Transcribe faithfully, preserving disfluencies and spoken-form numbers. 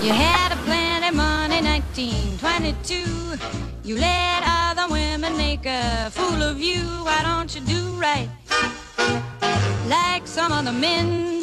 You had a plenty money, nineteen twenty-two. You let other women make a fool of you. Why don't you do right like some of the men